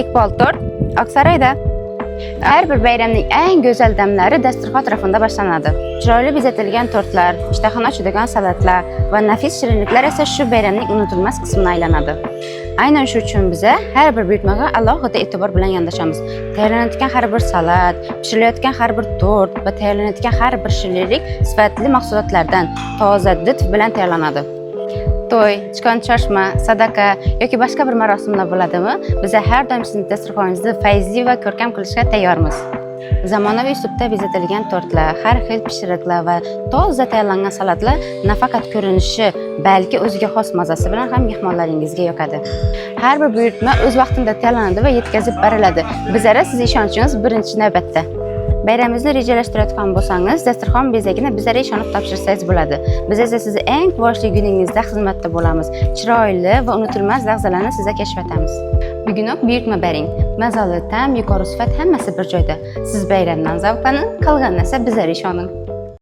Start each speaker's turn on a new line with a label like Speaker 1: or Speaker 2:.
Speaker 1: Iqbol Tort Oqsaroyda. Har bir bayramning eng go'zal damlari dasturxon atrofida boshlanadi. Chiroyli bezatilgan tortlar, ishtahani ochadigan salatlar va nafis shirinliklar esa shu bayramning unutilmas qismina aylanadi. Aynan shu uchun biza har bir buyurtmaga alohida e'tibor bilan yondashamiz. Tayyorlanayotgan har bir salat, pishirilayotgan har bir tort va tayyorlanayotgan har bir shirinlik sifatli mahsulotlardan toza did bilan tayyorlanadi. To'y, chiqon shoshma, sadaqa yoki boshqa bir marosimlar bo'ladimi? Biz har doim sizni dasturxoningizni fayzli va ko'rkam qilishga tayyormiz. Zamonaviy uslubda bezatilgan tortlar, har xil pishiriqlar va toza tayyorlangan salatlar nafaqat ko'rinishi, balki o'ziga xos mazasi bilan ham mehmonlaringizga yoqadi. Har bir buyurtma o'z vaqtida tayyorlanadi va yetkazib beriladi. Bizlara siz ishonchingiz birinchi navbatda. Bayramingizni rejalashtirayotgan bo'lsangiz, dasturxon bezagini bizlarga ishonib topshirsangiz bo'ladi. Biz esa sizni eng quvonchli kuningizda xizmatda bo'lamiz. Chiroyli va unutilmas lahzalarni sizga kashf etamiz. Bugunoq buyurtma bering. Mazali ta'm, yuqori sifat hammasi bir joyda. Siz bayramdan zavqlaning, qolgan narsa bizlarga ishoning.